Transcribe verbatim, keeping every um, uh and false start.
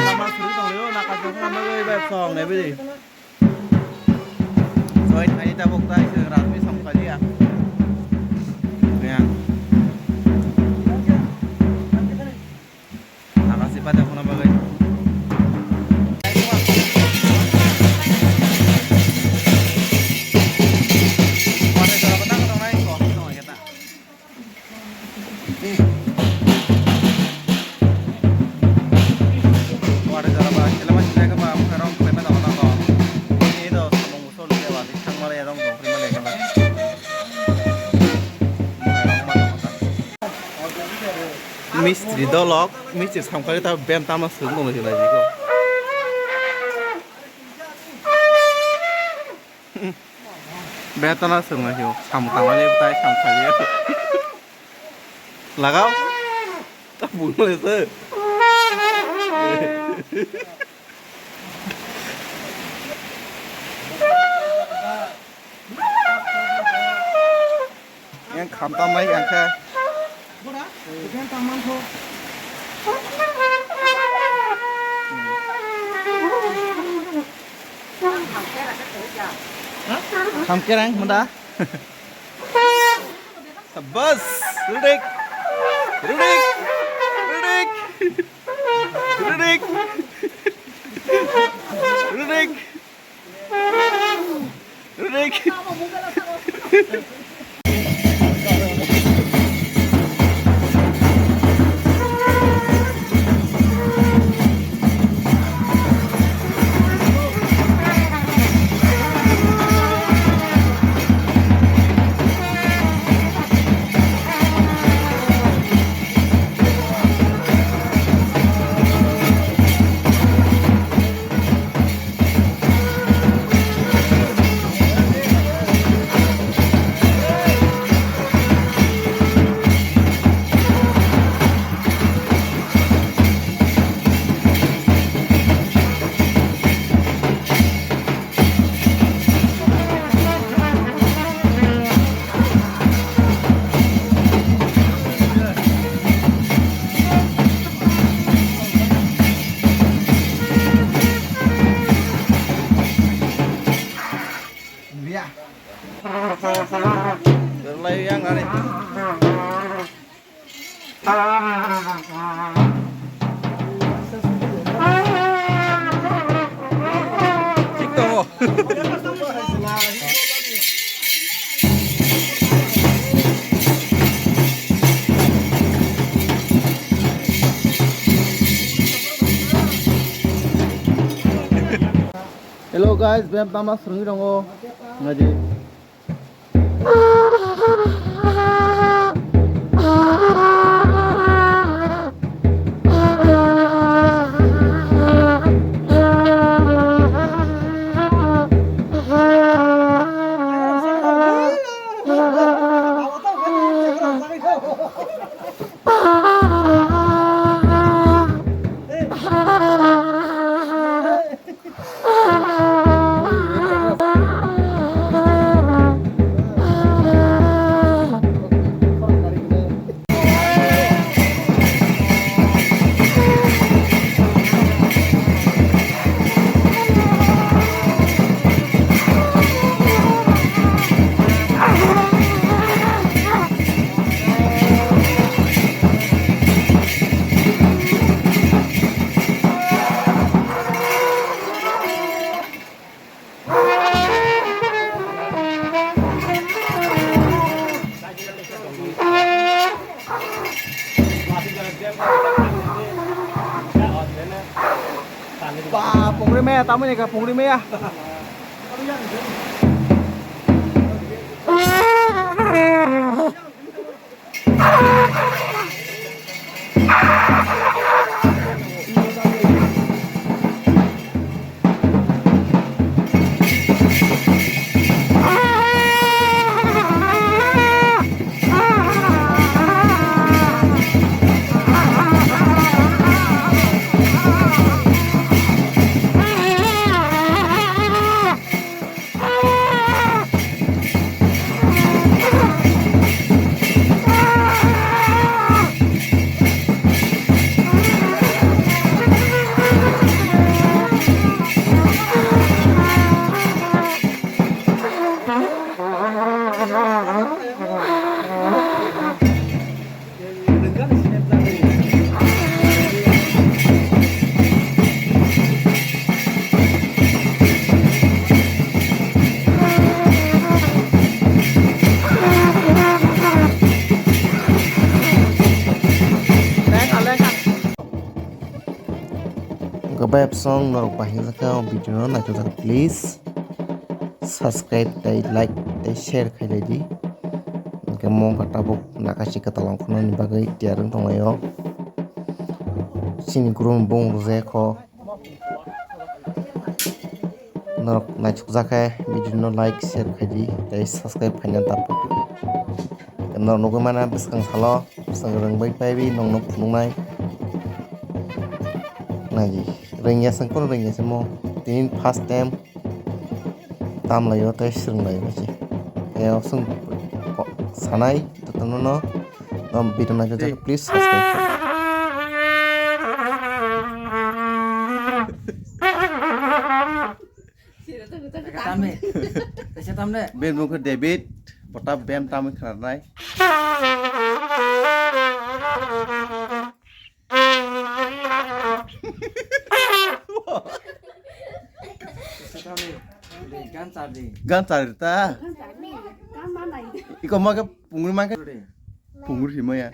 Tama suri tong yo, naka jong na bagwi bai song ne bidi. Join thani tabuk tai se rat mi song kali ya. Ya. Naka si pada kono bagwi. Mistri dolok, mistri samkari ta ben tama sung tong lai ko. Betana swngnai khe samung tangmani tai samung khalia. Lagao. Ta bumle se. Yang kham tamnai yang khe. Kham kerang mada. Sabas, rudik. Rudik. Rudik. Rudik. Rudik. Rudik. Lai yang nani. Thik tongo. Hello guys, bem tama srwngwi tongo. Naidi. Ba, pungri maya, tamoni ka pungri maya. Bai absong norok bahai jaka o video no naithok jak, please subscribe tei like tei share khailai di. Hwnkhe mongkha tabuk nakashi kwtal wngkhornani bagwi tiyar wng tonglaio. Chini groom bung rwjak kho. Norok naithok jak khe video no like share khaidi tei subscribe khaina ta pokdi. Norok nugwi mano bwskang salo bwskang rwngbai paiwi nongno phunuknai. Naidi rwngya se, kunu rwngya se mo. Tini first time tamlaio tei swrwnglaio se. Tei o chwng ko-, sanai jotono no, no video naithothok, please subscribe. Tamni. Kaisa tamni. Bini mung khe David, bota bem tamwi khwnarnai. Kaisa tamni. Gan chardi. Gan chardi ta? Iko ma khe pungri ma khe. Pungri himaya.